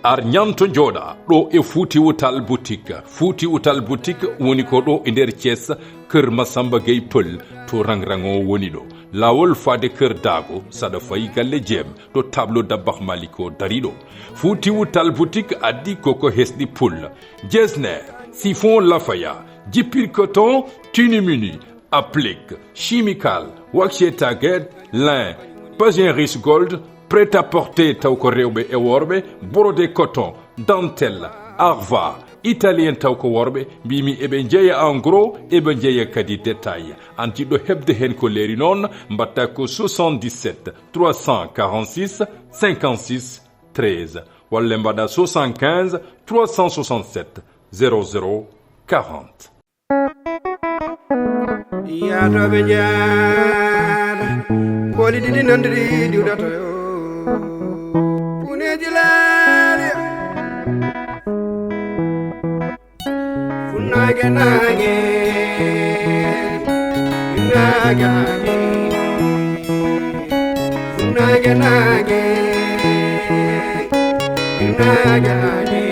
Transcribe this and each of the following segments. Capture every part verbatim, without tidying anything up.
Ar ñanto jooɗa ɗo e Fuuti Wutal Boutique. Fuuti Wutal Boutique woni ko ɗo e nder Thiès, Kër Massamba Gueye Pël, to rang-rang o woni ɗo. Laawol faade Kër Daago, saɗa fayi galle Jeem, ɗo tableau Dabbaax Malik o dari ɗo. Fuuti Wutal Boutique addi koko hesɗi pul. Jesner, chiffon lafaya, jippir coton, tenue-mini, applique, chimical, waxé target, lin, pageant riche gold, prêt-à-porter taw ko rewɓe e worɓe, brodé coton, dentelle, arva, italien taw ko worɓe, mbimi eɓe jeeya en gros, eɓe jeeya kadi détail. An jiɗɗo heɓde hen ko leeri noon, mbatta ko soixante-dix-sept trois cent quarante-six cinquante-six treize, walla mbaɗa soixante-quinze trois cent soixante-sept zéro zéro quarante. Yaatooɓe njaada, kooli ɗiɗi nandiri diwdata yo. Puneeji laali, funnaage naage, naage naage, funnaage naage, naage naage.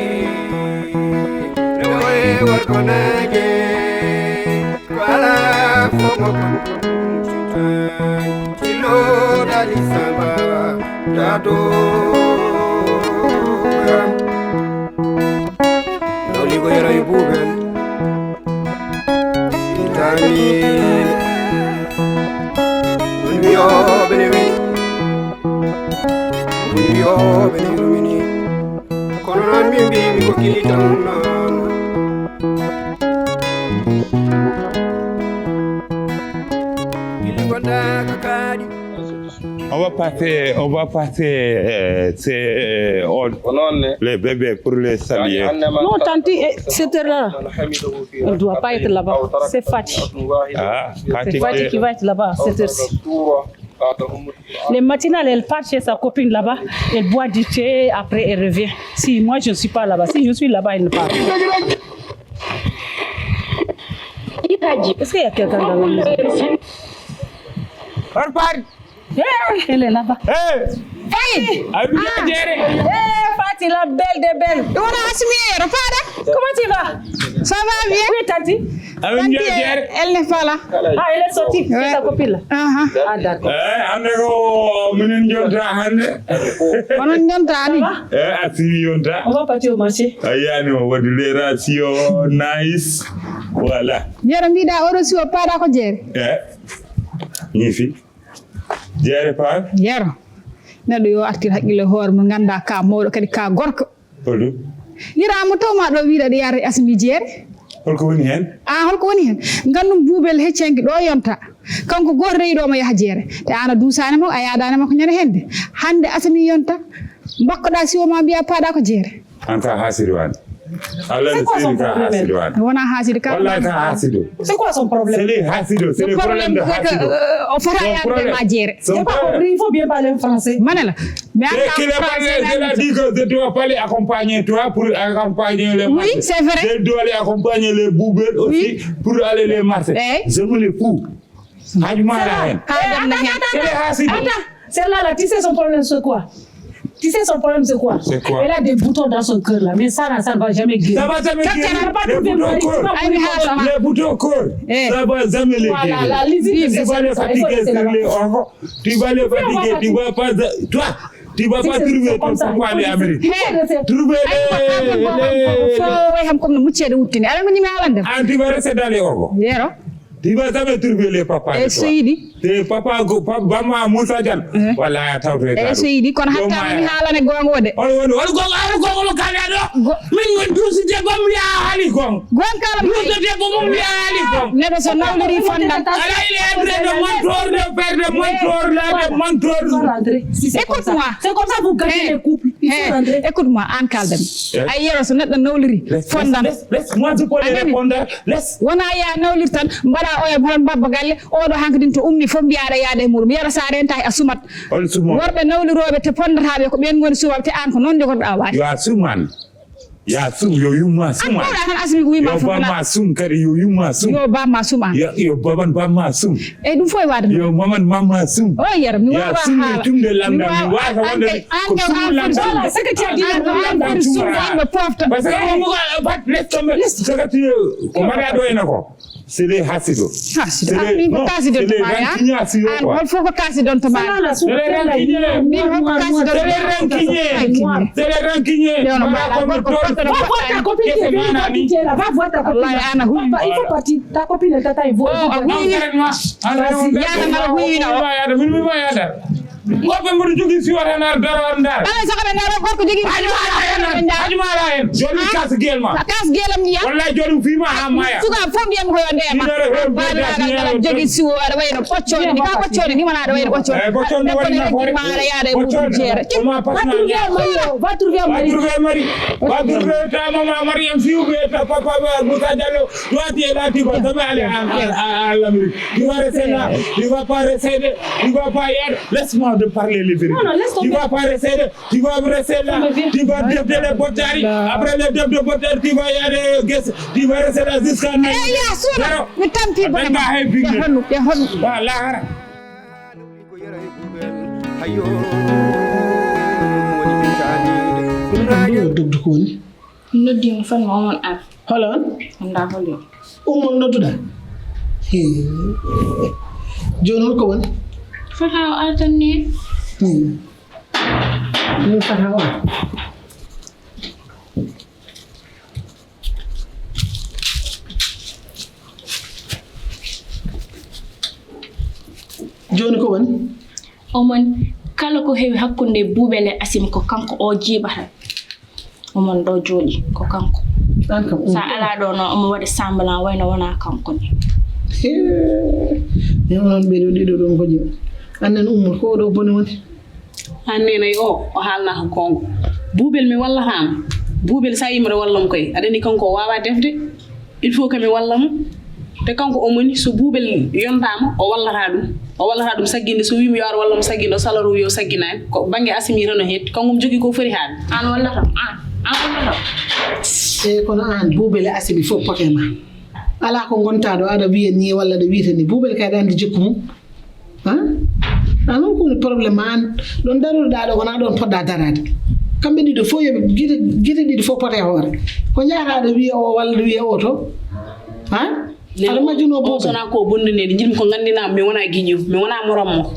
Rewo e worgo naage, ko alaa fof mo kon. Tilo dali samba, dato. Nawligo yero e buubel. Itani. Won wiyooɓe ne wi. Won wiyooɓe ne rumini. Kono noon min mbimi ko kili tan noon. Kili gonɗa ko kaaɗi. On va passer, on va passer, euh, c'est, euh, on- Ko noon ne. Les bébés pour les saluer. Hannde man. Non, tante, eh, cette heure-là, elle doit pas être là-bas. C'est Fatih. Ah, c'est Fatih qui va être là-bas à cette heure-ci. Les matinales, elle part chez sa copine là-bas, elle boit du thé, après elle revient. Si moi je ne suis pas là-bas, si je suis là-bas, elle ne part pas. Est-ce qu'il y a quelqu'un dans la maison? Eh, elle est là-bas. Eh, Fatih! Avec la gérée. Eh, Fatih, la belle des belles. Ɗum wona Asmi Yero, paaɗa? Comment tu vas? Ça va bien? Oui, Tati. Avec la gérée. Elle n'est pas là. Ah, elle est sortie. Ouais. C'est ta copine là. Ah, d'accord. Eh, hannde ko minen jonta hannde. Onon jonta ni? Eh, Asmi yonta. On va partir au marché. A yiyani o waɗi les rations nice. Voilà. Yero mbiɗa oɗo siwo paaɗa ko jeere. Eh, ñiifi. Jeere paa. Yero. Neɗɗo yo artir haqqille hoore mum, ngannda ka mawɗo kadi ka gorko. Holɗum? Yiraama taw ma ɗo wiɗa ɗo yaara Asmi jeere. Holko woni heen? Ah, holko woni heen? Nganndu buubel heccanki ɗo yonta. Kanko gooto rewi ɗo mo yaha jeere. Te aan a duusaani mo, a yaadaani mo ko ñande heen de. Hannde Asmi yonta, mbakkoɗa siwo ma mbiya paaɗa ko jeere. An ka haasidi waani. Allah ne seedi ka haasidi waani. Wona haasidi ka. Wallahi ka haasido. C'est quoi son problème? C'est les haasido, c'est le problème de haasido. Euh, o fota yaade ma jeere. J'ai pas compris, il faut bien parler en français. Manela. Mais en tant que français, il a dit que je dois pas les accompagner, toi, pour accompagner les marchés. Oui, c'est vrai. Je dois les accompagner les boubelles aussi pour aller les marchés. Eh? Je me les fous. Haaju ma la hen. Haaju am na hen. C'est les haasido. Attends, celle-là, là, tu sais son problème, c'est quoi? Tu sais son problème, c'est quoi? C'est quoi? Elle a des boutons dans son cœur, là. Mais ça, là, ça ne va jamais guérir. Ça va jamais guérir. Quand elle n'a pas trouvé mari, tu vas mourir comme ça. Les boutons au corps. Ça va jamais les guérir. Voilà, la lizzie, c'est ça. Tu vas les fatiguer sur les orgo. Tu vas les fatiguer, tu vas pas, toi, tu vas pas trouver ton papa en Amérique. Trouver les, les, les, fo way ham comme no muccede wuttini. Ala ko ñimi haalande. Ah, tu vas rester dans les orgo. Yero. Tu vas jamais trouver les papas de toi. Tes papas, go-, pa-, bama Moussa Diagne. Wala tawto e so yiɗi, kono hatta mi haalane goonga o de. On woni, on goonga, on goonga mo kala ɗo. Min woni duusde gom ya haali goonga. Goonga kala mo duusde gom mum ya haali goonga. Neɗɗo so nawliri fondan. Ala il est en train de mentor, de faire de mentor, là, de mentor. Écoute-moi. C'est comme ça vous gâtez les couples. Écoute-moi, an kaldami. A yero so neɗɗo nawliri fondan. Laisse, moi, je peux les répondre. Laisse. Wona ya nawlir tan, mbaɗa oya hono mbabba galle, oɗo hankadin to ummi fof mbiya aɗa yaada e muɗum. Yero sa rentaki a sumat. Worɓe nawlirooɓe te pondataɓe ko ɓen ngoni sumaɓe te an ko noon jogorɗa waade. Yo a suman. Ya sum, yo yumma sum. An ko ɗa tan asmi ko wima yo bamma sum kadi, yo yumma sum. Yo bamma sum an. Yo baban bamma sum. E ɗum fof e waade. Yo maman mamma sum. O yero mi wawa haala. Tumde lamda mi wasa wonde ko sum lamda. Secrétaire di lamda sum yimɓe pofta. Parce que on mo pat laisse tomber. Ko mbaɗa ɗo ena ko. C'est des hasido. Hasido. Min ko kasidon to maya. An hol fof ko kasidon to maya. C'est des rancuniers. Min hol ko kasidon to maya. C'est des rancuniers. C'est des rancuniers. Va voir ta copine qui est venue t'habiter là. Va voir ta copine. Wallahi ana huwi. Papa, il faut partir. Ta copine elle t'attend, il faut. Oh, a huwi. Yana mara huwi na o. Min mi ma yada. Worɓe mboɗo jogii siwata naar daro ar ndaara. Ala saka ɓe ndaara gorko jogii. Hajuma ala hen. Hajuma ala hen. Joni kas gel ma. Kas gelam ni ya. Wallahi joni fima ha maya. Suka fom yam ko yonde ma. Bala ala jogii siwo ara wayno ɓocconi ni ka ɓocconi ni mana ara wayno ɓocconi. Eh ɓocconi wani na fore. Mara yare ɓocconi. Jere. Ko ma pasna. Va trouver un mari. Va trouver un mari. Va trouver ta maman Mariam Siw be ta papa Moussa Diallo. Toi tu es là, tu vas jamais aller en, en, en, en Amérique. Tu vas rester là. Tu vas pas rester. Tu vas pas y aller. Laisse-moi de parler les vérités. Non, non, laisse tomber. Tu vas pas rester, tu vas rester là. Tu vas def de la botari. Après le def de botari, tu vas y aller, tu vas rester là jusqu'à Naï. Eh, ya sura. Mi tampi bone ma. Ya honu, ya honu. Ba lahara. Ɗum ɗo yo dogdu ko woni? Noddi mo fan mo on ar. Holo on? Annda holo. Ummo nodduɗa? Hee. Jooni hol ko woni? Fata o ar tan ni. Hmm. Min fata o ar. Jooni ko woni? Omon kala ko heewi hakkunde Buubel e Asim ko kanko o jiiɓata. Omon ɗo jooɗi ko kanko. An kam sa ala ɗo no omo waɗa semblant wayno wona kanko ni. Hee. Onon ɓeɗo ɗiɗo ɗon ko jom. Annen ummor ko oɗo bone woni. An nenayi o o haalna ko goonga. Buubel mi wallataama. Buubel sa yimre wallam koy aɗa anndi kanko o wawa defde. Il faut que mi walla mo. Te kanko o moni so Buubel yontaama o wallata ɗum. O wallata ɗum sagginde so wimi yo ar walla mo sagginde o salaru yo sagginaani ko bannge Asimi reno heed kanko mo jogii ko foti haade. An wallata an an wallata. E kono an Buubel e Asimi fof pote ma. Alaa ko ngontaa ɗo aɗa wiya ni walla aɗa wiyta ni Buubel kay aɗa anndi jikku mum. An an on koni problème ma an ɗon daruɗa ɗo wona ɗon poɗɗa darade. Kamɓe ɗiɗo fof yoɓe gite gite ɗiɗi fof pote hoore ko jahata aɗa wiya o walla aɗa wiya o to. An aɗa majjuno bobo sona ko bonduneɗi jiɗmi ko gandinama mi wona guiƴo mi wona morom mo.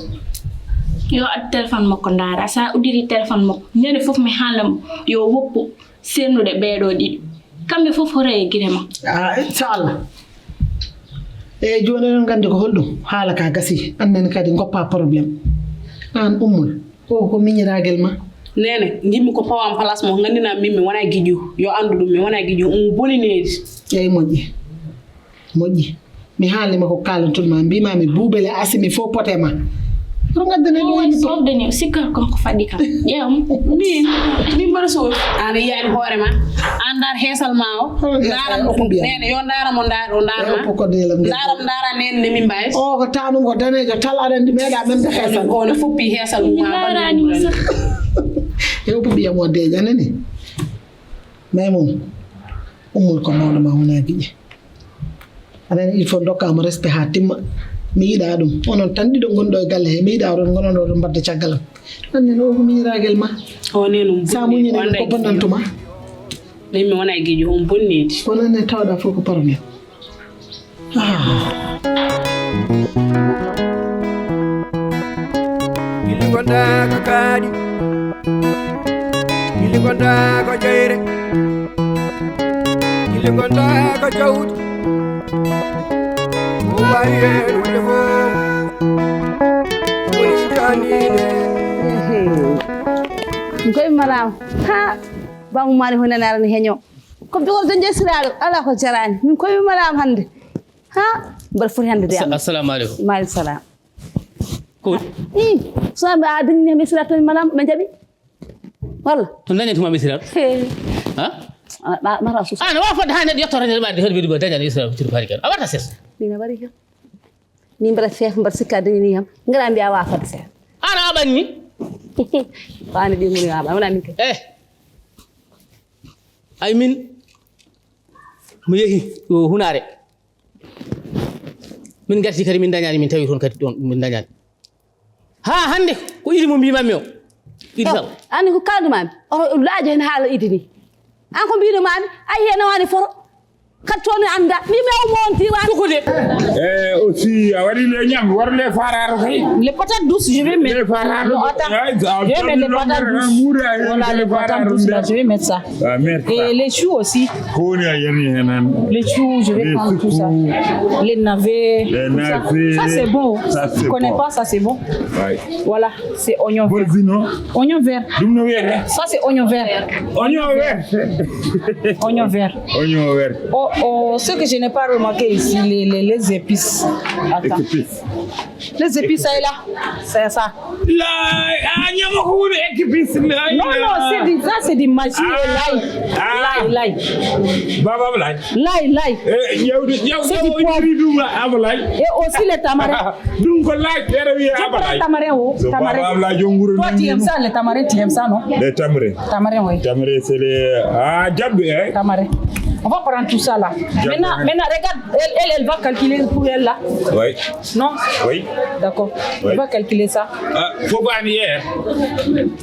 Yo addu téléphone makko ndaara sa udditi téléphone makko ñande fof mi haalna mo yo woppu sernude ɓeeɗo ɗiɗo. Kamɓe fof hoto e gite ma. Ah, inchallah. Eyyi joni eɗen gandi ko holɗum haala ka gasi annen kadi goppa probléme. An ummul o ko miñiragel ma. Nene jimmi ko pawam place mo gandina min mi wona guiƴo yo andu ɗum mi wona guiƴo um boni nedi. Eyyi moƴƴi. Moƴƴi. Mi haalnima ko kaalanton ma mbimami buubele asimi fof pote ma. Oto ngaddane ɗo yimɓe fof. Sofde ni o sikka kanko faɗɗi kam ƴeewam. Min min mbaɗa sowi. An a yiyani hoorema an ndar heesal ma o ndaram ɗo nene yo ndaramo ndar o ndarma ndaram ndara nene nde min mbawi. O ko tanum ko danejo tal aɗa andi meeɗa memde heesal. One foppi heesal mum ma mbaɗi ɗum. Hewɓe ɓiyam o deeƴa nani. Maymuna ummul ko mawɗo ma wona giƴe. Aɗa anndi il faut ndokkaa mo respect haa timma. Mi yiɗaa ɗum. Onon tan ɗiɗo ngonɗo e galle he mi yiɗaa oɗon ngonano oɗon mbaɗda caggal am. Anndi no o ko miñiraagel ma. O ne no sa muñini ko bonnantuma. Min mi wona e giƴo on bonneedi. Kono ne tawɗa fof ko problème. Gilli gonda ko kaaɗi. Gilli gonda ko jeyre. Gilli gonda ko jawdi. Ko wawi heen wonde fof. Woni janine. Koye marama ha bamumani hunanara ne heño. Ko bigol dañde siraɗo ala ko jarani min koye marama hande. Ha mbaɗa foti hande de. Assalamu aleykum. Maaleykum salam. Ko woni? Ii, so mbi a dañi heen misira toon manam ɓe njaɓi walla? To dañen tuma misira. Ha? Mara sus. Ana wa fodde hande yotto tan ɓaade hede wiɗi dañan isra fitir bari kan a warta ses. Mina bari kan. Ni mbaɗa feef mbaɗa sikka dañani kam ngara mbiya wa fodde seeɗa. Ana a ɓanni. Wani ɗi ngoni a ɓan wona min ke. Eh. Ay min, mi yehi ɗo Hunaare. Min ngarti kadi, min ndañaani, min tawi toon kadi ɗoon, min ndañaani. Haa hannde ko idi mo mbiimanmi o. Idi Sal. Anni ko kaaldu maami. Oto laajo heen haala idi ni. An ko mbiino maami, ay heen waani foto. Kadi toon annda. Mbiimi o mo on diiwaan. Sukude. Eh, aussi, a waɗi le ñam, war le fararo kay. Les patates douces, je vais mettre. Les fararo. Non, attends. Je vais mettre les patates douces. Voilà, les patates douces, là, je vais mettre ça. Ah, merde. Et les choux aussi. Ko woni a yani heen? Les choux, je vais prendre tout ça. Les navets, tout ça. Ça, c'est bon. Ça, c'est bon. Tu connais pas, ça, c'est bon. Ouais. Voilà, c'est oignon vert. Oignon vert. Ça, c'est oignon vert. Oignon vert. Oignon vert. Oignon vert. Oh, oh, ce que je n'ai pas remarqué ici, les, les, les épices. Attends. Épices. Les épices, ça est là. C'est ça. La, ah, ñama ko woni épices. Non, non, c'est du, ça, c'est du magie et l'ail. L'ail, l'ail. Baba Ablaye. L'ail, l'ail. Eh, ƴeewde, ƴeew, c'est du poivre. Ɗum Ablaye. Et aussi le tamarin. Ɗum ko laaj, ɓeɗa wiya Ablaye. Tamarin o, tamarin. Baba Ablaye, jom wuro. Toi, tu aimes ça, le tamarin, tu aimes ça, non? Le tamarin. Tamarin, oui. Tamarin, c'est le, ah, jabbe, eh. Tamarin. On va prendre tout ça là. Maintenant, maintenant, regarde, elle, elle, elle va calculer pour elle là. Oui. Non? Oui. D'accord. Oui. On va calculer ça. Ah, faut pas dire.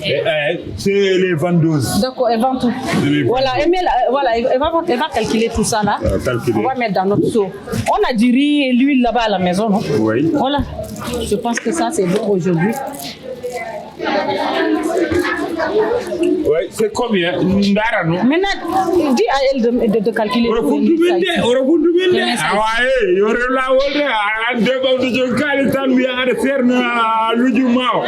Eh, eh, c'est les vendeuses. D'accord, elle vend tout. C'est les vendeuses. Voilà, elle met la, voilà, elle va, elle va calculer tout ça là. Ah, calculer. On va mettre dans notre seau. On a du riz et l'huile là-bas à la maison, non? Oui. Voilà. Je pense que ça, c'est bon aujourd'hui. Oui, c'est combien? Ndarano. Maintenant, dis à elle de, de, de calculer pour une mille cinq cents. Oro fundu min de, oro fundu min de. Awa, eh, yo rew lawol de, a, an de ɓawde jon kaali tan wiya aɗa serna luju ma o.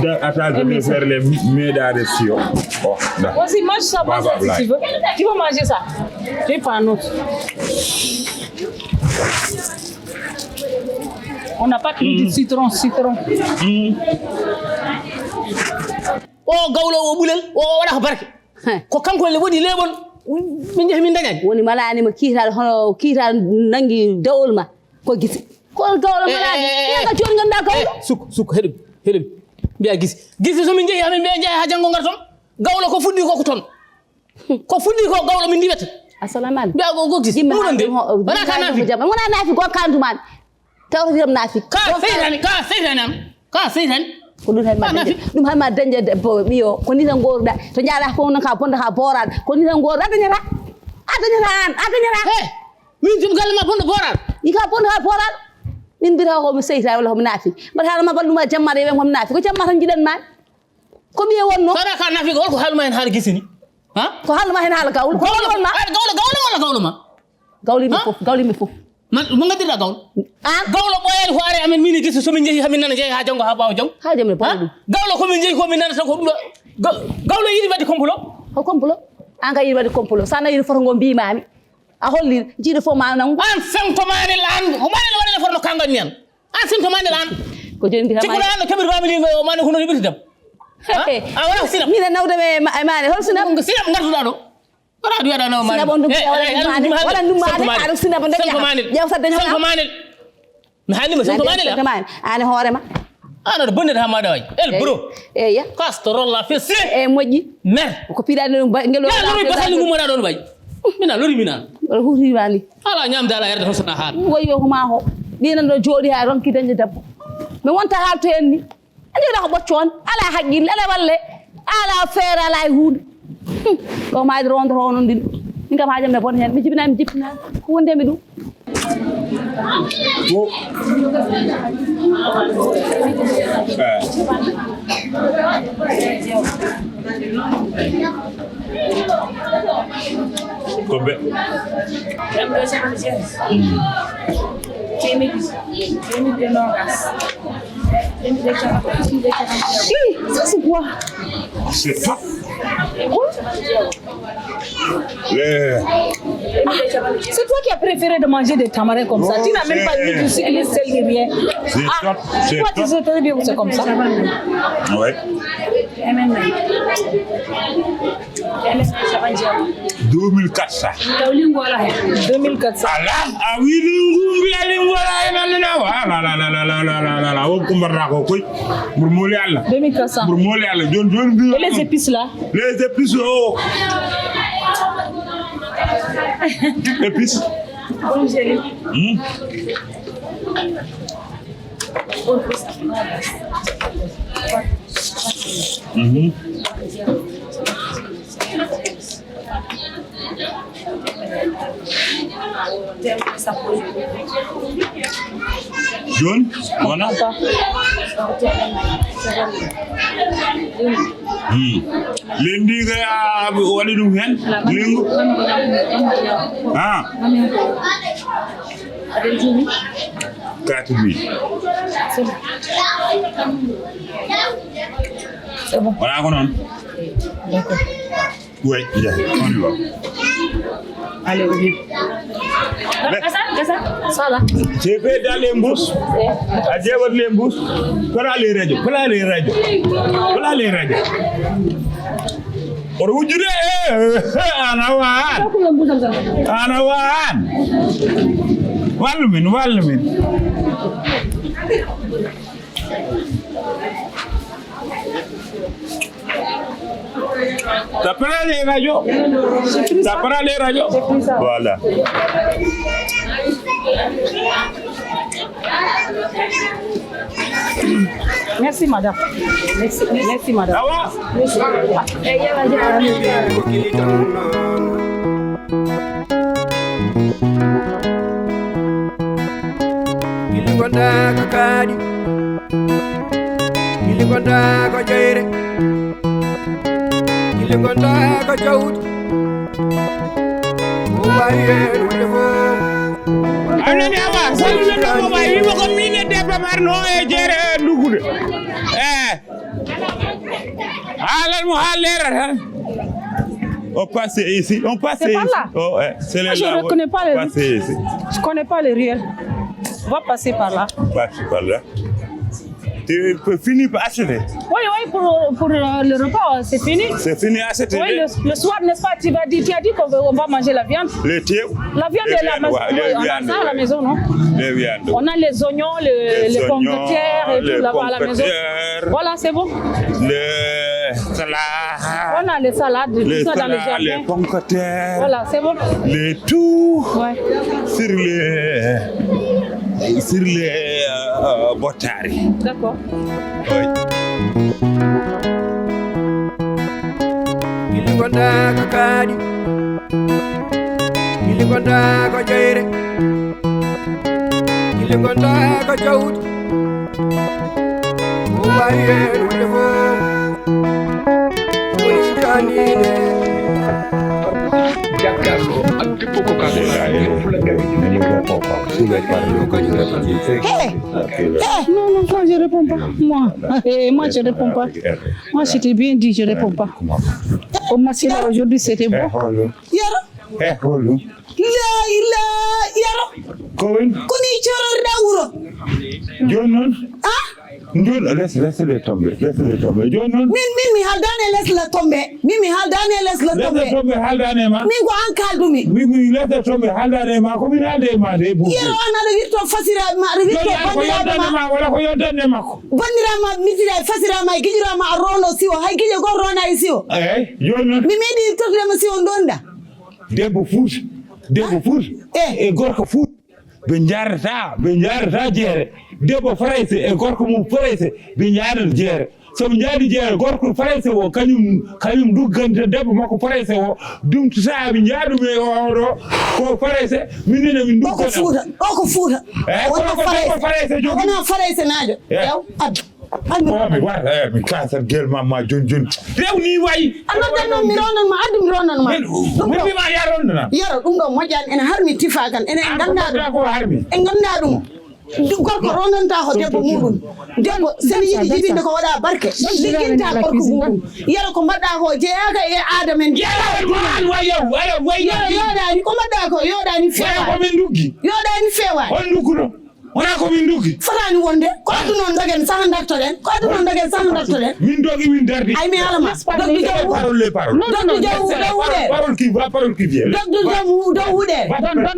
Da, attends, je vais faire les meeɗaade si o. Oh, da. Vas-y, mange ça, mange ça si tu veux. Tu veux manger ça? Tu prends un autre. On n'a pas pris du citron, citron. O gawlo o ɓulel, o, o waɗa ko barke. Heh. Ko kanko le woni leeɓol, min njehi min dañani. Woni malaani ma kiital, hono kiital nangi dawol ma. Ko gisi. Ko gawlo malaani. Eh, eh, eh, eh. Ƴeewa jooni ngannduɗaa gawlo. Eh, suk, suk, heɗum, heɗum. Mbiya gisi. Gisi so min njehi, amin mbiya njehi haa janngo ngar toon. Gawlo ko fuɗɗi ko ko toon. Ko fuɗɗi ko gawlo min ndiwete. Assalamu aleykum. Mbiya go gogis. Yimɓe ɗum wonande. Wala ka nafi. Wona nafi ko kandu man. Tawto wiram nafi. Ka seytani, ka seytani am. Ka seytani. Ko ɗum tan ma dañde, ɗum tan ma dañde debbo ɓiyo. Ko ni tan goruɗa. To jaada fof non ka bonda ka boral. Ko ni tan goruɗa dañata. A dañata an, a dañata. He. Min jum galle ma bonda boral. Ni ka bonda ka boral. Min mbita ko mi seytani wala ko mi nafi. Mbaɗa haala ma balɗuma jamma de wen ko mi nafi. Ko jamma tan jiɗan ma. Ko ɓiye wonno? Sara ka nafi ko holko haaluma hen haala gisini? Ha? Ko haaluma hen haala gawlo. Ko gawlo wonma? Ay, gawlo, gawlo walla gawlo ma? Gawlo yimɓe fof, gawlo yimɓe fof. Man, mo ngaddirɗa gawlo? An? Gawlo ɓooyani hoore amen min e gisi so min jeehi hamin nana jeeya ha janngo ha ɓaawa janngo. Ha jom le ɓooyani ɗum. Gawlo ko min jeehi ko min nanata ko ɗum ɗo. Ga-, gawlo yiɗi wadde complot? Ko complot? An ka yiɗi wadde complot. Sa nayi foto ngo mbimami. A holli jiiɗo fof ma nangu. An santo mani lan. Ko mani lan waɗa le forno kangal mi an. An sinto mande lan. Ko joni mbiyata. Cikkuɗo an no keɓir famille ngo o mande ko non yiɓirtam. A wona ko sinam. Mina nawde me e mane hol sinam? Ko sinam ngartuɗa ɗo. Wala ɗum waɗa no mande. Sinam on ɗum wala ɗum mande. Wala ɗum mande. Aɗa sinam on daña. Ƴeew sa daña. Santo mande. Mi haalima santo mande lan. An hoore ma. An aɗa bonnir ha maɗa waji. El bro. Eya. Kastorolla fesi. E moƴƴi. Mer. Ko piɗaɗe ɗum ngelo. Ya lori basani ngumoɗa ɗon waji. Mina lori mina. Wala huuti wali. Ala ñamde ala yarde hoso na haal. Woyo ko ma ho. Ɗi nan ɗo jooɗi ha ronki dañde debbo. Mi wonta haalto en ni. Andi wala ko ɓocco on. Ala haqqille, ala walle. Ala feere, ala e huunde. Ko maayde rondo rondo ndin. Min kam haajam ne bon hen. Mi jibina, mi jibina. Ko wonde mi ɗum. Ko. Eh. Ko be. Temedde, temedde nogas. Temedde capanɗe, temedde capanɗe. Ih, ça c'est quoi? C'est top. Quoi? Le- Ah, c'est toi qui as préféré de manger des tamarins comme ça. Tu n'as même pas mis du sucre, ni sel, ni rien. C'est top, c'est top. Toi, tu sais très bien que c'est comme ça. Ouais. Deux mille quatre cents. Deux mille quatre cents. Ala, a wi lingu, mbiya lingu, ala, ena nana. Ala, ala, ala. Wo kumbarta ko koy. Mboɗo mooli Allah. Deux mille quatre cents. Mboɗo mooli Allah. Joni, joni mbiya. Et les épices là? Les épices, oh. Épice. Hmm. Mhm. Jooni wona. Hmm. Leydi ndi kay a waɗi ɗum heen. Leydi. Ah. Quatre mille. C'est bon. Wonaa ko noon. D'accord. Oui, yeah, on y va. Allez, on y va. Gasa, gasa. Ça va. J'ai fait dans les mbuus. A ƴeewat les mbuus. Pala les radio. Pala les radio. Pala les radio. Oto wujjude, eh, eh, ana waan. Ana waan. Wallu min, wallu min. T'as pas les radios. T'as pas les radios. Voilà. Merci, madame. Merci, merci, madame. Awa. Merci. Gilli gonda ko kaaɗi, gilli gonda ko jeyre, gilli gonda ko jawdi. Ko mbawi heen wonde fof. A nani, awa, salude ɗo mo mbawi, wimo ko min e debbo marno e jeere e ndugude. Eh. Haalal mo haal leera tan. On passe ici, on passe ici. C'est par là. Oh, eh, c'est là. Moi, je reconnais pas les rues. Passe ici. Je connais pas les ruelles. On va passer par là. Passe par là. Tu peux finir par acheter. Oui, oui, pour, pour, euh, le repas, c'est fini. C'est fini, acheter. Oui, le, le soir, n'est-ce pas, tu vas dire, tu as dit qu'on veut, on va manger la viande. Le thé. La viande est là, mais on a ça à la maison, non ? Les viandes. On a les oignons, le, les pommes de terre et tout là-bas à la maison. Voilà, c'est bon. Les salades. On a les salades, tout ça dans le jardin. Les pommes de terre. Voilà, c'est bon. Les tout. Ouais. Sur les, sur les, euh, bottari. D'accord. Oui. Gilli gonda ko kaaɗi, gilli gonda ko jeyre, gilli gonda ko jawdi. Ko mbawi heen wonde fof. Woni janiɗe. Jaggarɗo ak debbo ko kanko. He, he. Non, non, moi, je réponds pas. Moi, eh, moi, je réponds pas. Moi, je t'ai bien dit, je réponds pas. Au maximum, aujourd'hui, c'était bon. Yero. Eh, holo. La ila, yero. Ko woni? Ko ni cororɗa wuro. Jooni noon? Ah? Jooni, laisse, laisse les tomber, laisse les tomber. Jooni noon? Min, min mi haaldani e les la tombe. Min mi haaldani e les la tombe. Les la tombe haaldani e ma? Min ko an kaaldumi. Min, min les la tombe haaldani e ma, ko min haaldi e ma de, buubu. Yero, an aɗa wirto fasira ma, aɗa wirto. Jooni an ko bandiraɓe ma. Yontanɗe ma, wala ko yontanɗe makko. Bandiraɓe ma, mitira, fasira ma, e giƴira ma, a rono siwo, hay giƴo goo rona e siwo. Eey, jooni noon? Mi meeɗi tottude ma siwo ndonda. Debbo Fuuta, debbo Fuuta, eh, e gorko Fuuta, ɓe njaarata, ɓe njaarata jeere. Debbo Farayse e gorko mum Farayse, ɓe njaarat jeere. So ɓe njaadi jeere, gorko Farayse o, kañum, kañum dugganta debbo makko Farayse o, dumtata ɓe njaadu ɓe oɗo, ko Farayse, minen emin duggana. O ko Fuuta, o ko Fuuta. Eh, wona Farayse. Farayse jogi. Wona Farayse naajo. Eh. Yaw, addu. Oh, mi wara, eh, mi kasat gel ma, ma jon jon. Rewni wayi. A noddan noon, mi ronan ma, addu mi ronan ma. Min, min mi ma ya rondana. Yero, ɗum ɗo moƴƴani, ene harmi tifagal, ene en ganda ɗum. Ko harmi. En ganda ɗum. Gorko ronanta ko debbo muɗum. Debbo, so yiɗi jibinde ko waɗa barke. Ligginta gorko muɗum. Yero ko mbaɗɗa ko jeyaaka e aada men. Yero, wayi, wayi, wayi. Yo, yoɗani, ko mbaɗɗa ko, yoɗani fewa. Ko min duggi. Yoɗani fewa. On dugguno. Wona ko min doggi. Fotani wonde. Ko adduno dogen saha dartoɗen. Ko adduno dogen saha dartoɗen. Min doggi, min dardi. Ay, mi haala ma. Dogdu dow. Parole, les paroles. Dogdu dow, dow huɗe. Parole qui va, parole qui vient. Dogdu dow, dow huɗe.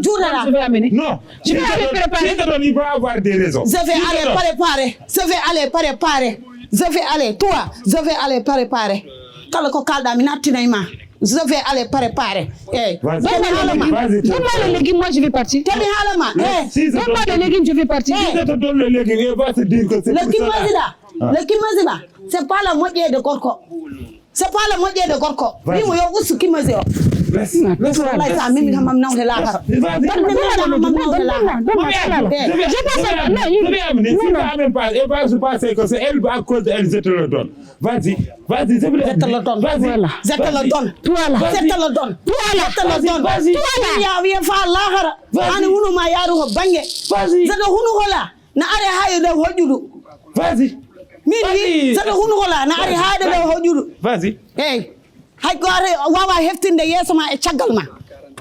Juutata. Non. Je vais aller préparer. Si te donne, il va avoir des raisons. Je vais aller préparer. Je vais aller préparer. Je vais aller. Toi, je vais aller préparer. Kala ko kalɗa, mi nattinay ma. Je vais aller préparer. Eh, Vas-y. Temi Donne-moi le Halama. légume. Vas-y, Donne-moi le légume, moi je vais partir. Temi Halama. Eh, Si je Donne-moi te le légume, je vais partir. si je te donne le légume, il va se dire que c'est le pour cela. Kimazida. Le Kimazida. C'est pas la moitié de Gorko. C'est pas la moitié de Gorko. Vas-y. Ni mo yo usu Kimazi o. Laisse, laisse, Wallahi laisse. sa mimi hamam nawde lahara. Vas-y. Donne-moi le légume, hamam nawde lahara. Maman, je vais amener. Si tu vas même pas, elle va se passer que c'est elle à cause d'elle, je te le donne. Vas-y, vas-y, je vais Je te le donne. Vas-y. Voilà. Je te le donne. Voilà. Je te le donne. Voilà. Je te le donne. Vas-y, vas-y. Ya wiya fa lahara. Vas-y. Ani hunu ma yaru ho bange. Vas-y. Zata hunu hola. Na are hayo da hojudu. Vas-y. Min Vas-y. wi zata hunu hola na are hayo da hojudu. Vas-y. Eyyi. Hay ko are wawa heftinde yeeso ma e caggal ma.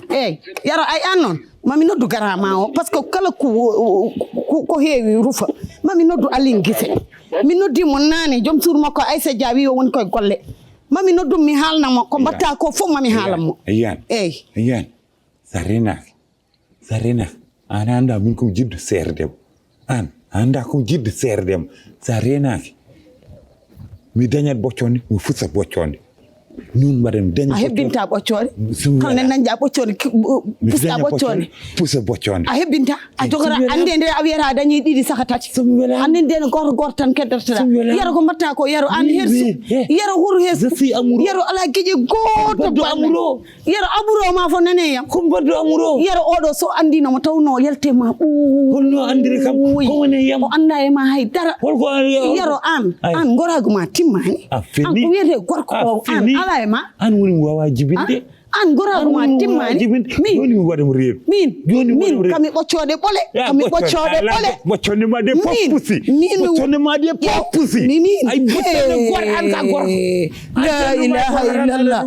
Eyyi. Yaro ay an noon. Mami noddu garama o parce que kala ko ko- ko heewi rufa. Mami noddu Aline Gise. Mi noddi mo nane joom suudu makko Aissa Dia wi o woni koye golle. Mami noddu mi haalna mo ko mbatta ko fof mami haalan mo. Ayyan. Eyyi. Ayyan. Sa renaki. Sa renaki. An anda min ko jiɗɗo seerdema. An anda ko jiɗɗo seerdema. Sa renaki. Mi dañat bocconde, mi fusa bocconde. Nun mbaɗen daña A hebbinta ɓoccode. Bismillah. Kala ne nanja ɓoccode. Mi Pusta daña ɓoccode. Pusa bocconde. A hebbinta a jogora Bismillah. Ande nde a wiyata a dañi ɗiɗi saka tati. Bismillah. Ande nde no goto goto tan keddotoɗa. Bismillah. Yaro ko mbatta ko yaro an hersu. Eh. Yaro huru hersu. Je suis amoureux. Yaro ala gije goto Baddo banne. Amoureux. Yaro aburo ma fo nane yam. Ko baddo Amoureux. Yaro oɗo so andino mo tawno yelte ma ɓuuy. Holno andiri kam? Ko woni yam? O anda e ma hay dara. Holko Yaro an Ay. An goragu ma timmani. A fini. An ko wiyete gorko A o an fini. Ala e ma. An woni mo wawa jibinde. An goragu ma timmani. Jibinde. Min. Joni mi waɗa mo reedu. Min. Joni mi waɗa mo Min reedu. Kami ɓoccode ɓole. Ya, Kami ɓoccode, ɓoccode ala, ɓole. Ɓoccode ma de Min. poppusi. Min. Ɓoccode ma de poppusi. Min. Ay ɓoccode gor an ka gorko. Eh, la ilaha illallah.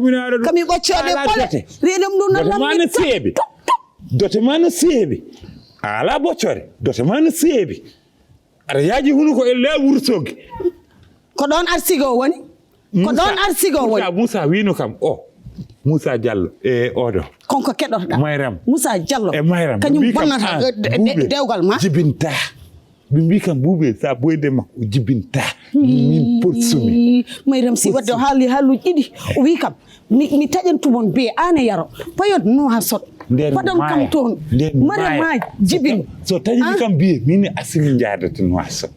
Kami ɓoccode ɓole. Reedam ɗum Dote ma no seeɓi. Dote ma no seeɓi. Ala ɓoccode. Dote ma no seeɓi. Aɗa yaaji hunuko e laa wurtoge. Ko ɗon arsigo woni. Ko ɗon arsigo woni. Moussa wino kam o. Moussa Diallo e oɗo. Konko keɗotoɗa. Mayram. Moussa Diallo. E Mayram. Kañum Ɓe mbi kam, Bonnata ah, de- de- Buuɓe dewgal ma. Jibinta. Ɓe mbi kam Buuɓe sa boyde makko jibinta. Min porsumi. Mayram si wadde o haali haalluji ɗiɗi. O wi kam mi, mi taƴantu mon be an e yaro. Payot Nouakchott. Fadon kam toon. Mare ma jibin. So taƴini kam biye min asini jaadata Nouakchott.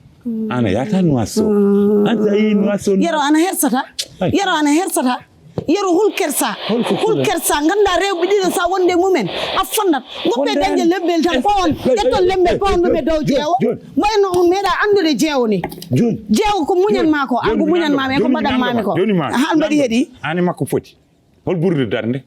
Ana yata Nouakchott. An sa yi Nouakchott. Yaro ana hersata. Yaro ana hersata. Yaro hul kersa. Hul kersa. Ganda rewɓe ɗiɗo sa wonde mumen. A fonnat. Goppe dañde lembel tan pawon. Ƴetton lembel pawon ɗum e dow jeewo. Wayno on meeɗa anndude jeewo ni. Jeewo ko muñan ma ko. An ko muñan ma men ko mbaɗan mami ko. Hal mbaɗi heɗi. Ani makko foti. Hol ɓurɗo darnde?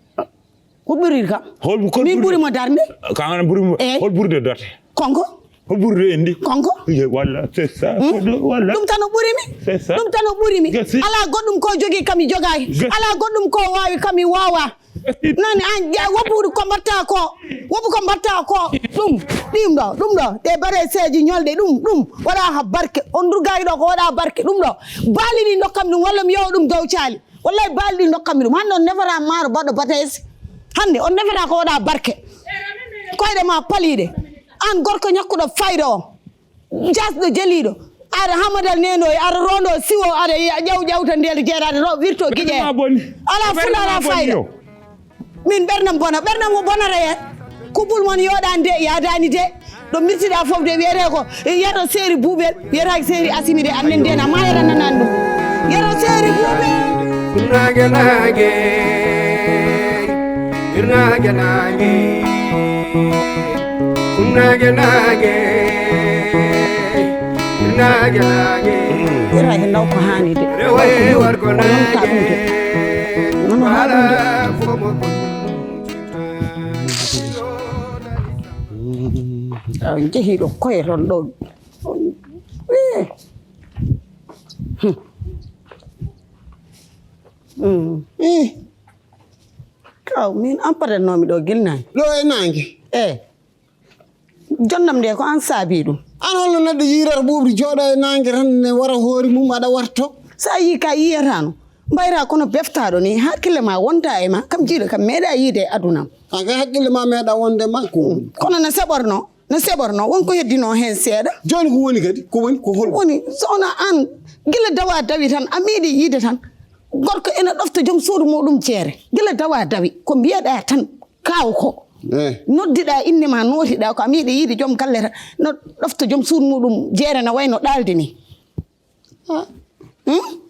Ko ɓurir kam? Hol ko Min ɓuri mo darnde. Kan an ɓuri mo. Hol ɓurɗo dote? Konko. Hol ɓurɗo endi? Konko. Walla c'est ça. Walla. Ɗum tan o ɓuri mi. C'est ça. Ɗum tan o ɓuri mi. Gasi. Ala goɗɗum ko jogi kami jogay. Gasi. Ala goɗɗum ko wawi kami wawa. Nani an ƴa woppude ko mbatta ko. Woppu ko mbatta ko. Ɗum. Ɗim ɗo. Ɗum ɗo. Ɗe bare seeji ñolɗe ɗum. Ɗum. Waɗa ha barke. On durgayi ɗo ko waɗa barke. Ɗum ɗo. Baali ɗi dokkam ɗum walla mi yowa ɗum dow caali. Wallahi baali ɗi dokkam ɗum. Hande on nefata maaro baɗɗo batayse. Hande on nefata ko waɗa barke. Koyɗe ma paliɗe. An gorko ñakkuɗo fayda o. Jasɗo jeliɗo. Aɗa hamadal neno e aɗa rondo siwo aɗa ƴaw ƴawta ndel jeeɗa aɗa ro wirto giƴe. Ala fula ala fayda. Min ɓernam bona ɓernam o bonata en. Kubul mon yoɗani de yadani de. Ɗo mirtiɗa fof de wiyete ko yero seeri buubel wiyetaki seeri asimi de annen de na ma yero nanani ɗum. Yero seeri buubel. Nage nage. Nage nage. Nage nage. Nage nage. Ira e naw ko hani de. Rewa e warko nage. Nono haɗum de. Jehiɗo koye ton ɗo. Kaw min an patatnomi ɗo gilnani. Ɗo e nangue. E jondam nde ko an saabi ɗum. An holno neɗɗo yirata ɓuuɓri jooɗo e nangue tan ne wara hoore mum aɗa warto. Sa yi ka yiyatano mbayra kono beftaɗo ni hakkille ma wonta e ma kam jiiɗo kam meeɗa yiide e adunam. An kay hakkille ma meeɗa wonde ma ko. Kono no seɓorno no seɓorno wonko heddino hen seeɗa. Joni ko woni kadi ko woni ko hol woni sowna an gila dawa dawi tan a meeɗi yiide tan. Gorko ene ɗofta joom suudu muɗum jeere. Gila dawa dawi, ko mbiyeɗaa tan, kaaw ko. Eh. Noddiɗaa innde ma, nootiɗaa ko a meeɗi yiide joom galle tan. No ɗofta joom suudu muɗum jeere na wayno ɗaalde ni. Ah. Hmm?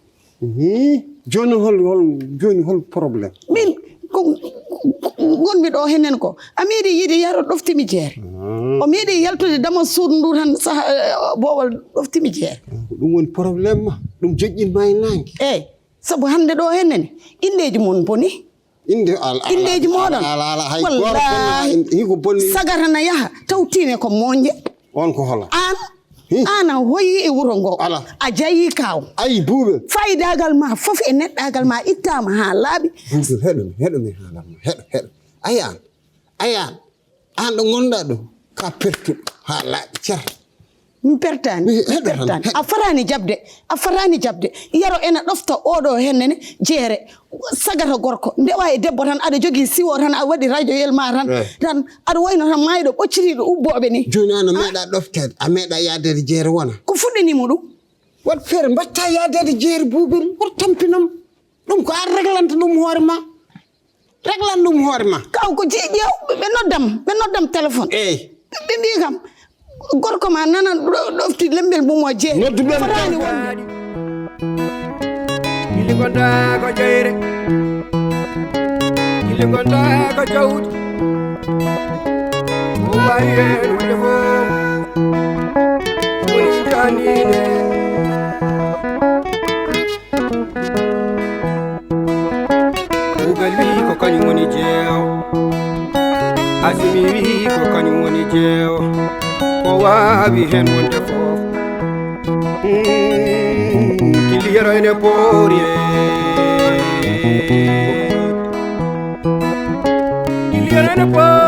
Mhm. Jooni hol, hol, jooni hol problème? Min, ko, ko, ko ngonmi ɗo henen ko. A meeɗi yiide yaro ɗoftimi jeere. Ah. O meeɗi yaltude dama suudu ndu tan saha, eh, boowal ɗoftimi jeere. Ah, ko ɗum woni problème ma? Ɗum joƴƴin ma e naange? Eey, sabu hannde ɗo henen, inndeeji mon boni. Innde al-, al-, Inndeeji al-, moɗon. Al-, al-, al-, hay gooto Wallaahi. Bonna inde, hiko bonni. Sagata na yaha, taw tiine ko moƴƴe. On ko hola? Aan, Hi. Aan a hoyi e wuro ngo. Ala. A jayi kaaw. Ayi, Buubel. Fayidaagal ma fof e neɗɗaagal ma ittaama haa laaɓi. Buubel, heɗo mi, heɗo mi haalan ma. Heɗo, heɗo. Ayi aan, ayi aan. Aan ɗo ngonɗaa ɗo, ka pertuɗo haa laaɓi cer. Mi pertaani, Mi mi heɗo tan, pertaani. Heɗo. A faraani jaɓde, a faraani jaɓde. Yero ena ɗofta oɗo hennene jeere. Sagata gorko, ndewa e debbo tan, aɗa jogii siwo tan, a waɗi rajoyel ma tan, Eh. tan, aɗa wayno tan maayɗo ɓoccitiiɗo ubbooɓe ni. Jooni aan a Ah. meeɗa ɗofteede, a meeɗa yaadeede jeere wona. Ko fuɗɗini mo ɗum? Waɗ feere, mbaɗta yaadeede jeere Buubel, woto tampinam. Ɗum ko aan reglanta ɗum hoore ma. Reglan ɗum hoore ma. Kaw ko je-, ƴeew, ɓe noddam, ɓe noddam téléphone. Eey. Ɓe mbii kam, gorko ma nana ɗo-, ɗofti lembel mum o jeeyi. Noddu ɓe. Fotaani wonde. Gilli gonda ko jeyre. Gilli gonda ko jawdi. Ko waawi heen wonde fof. Woni janiine. Kuugal wi ko kañum woni jeewo. Asimi wi ko kañum woni jeewo. Ko waawi heen wonde fof. Mm, Gilli Yero ene poori e. Gilli Yero ene poori.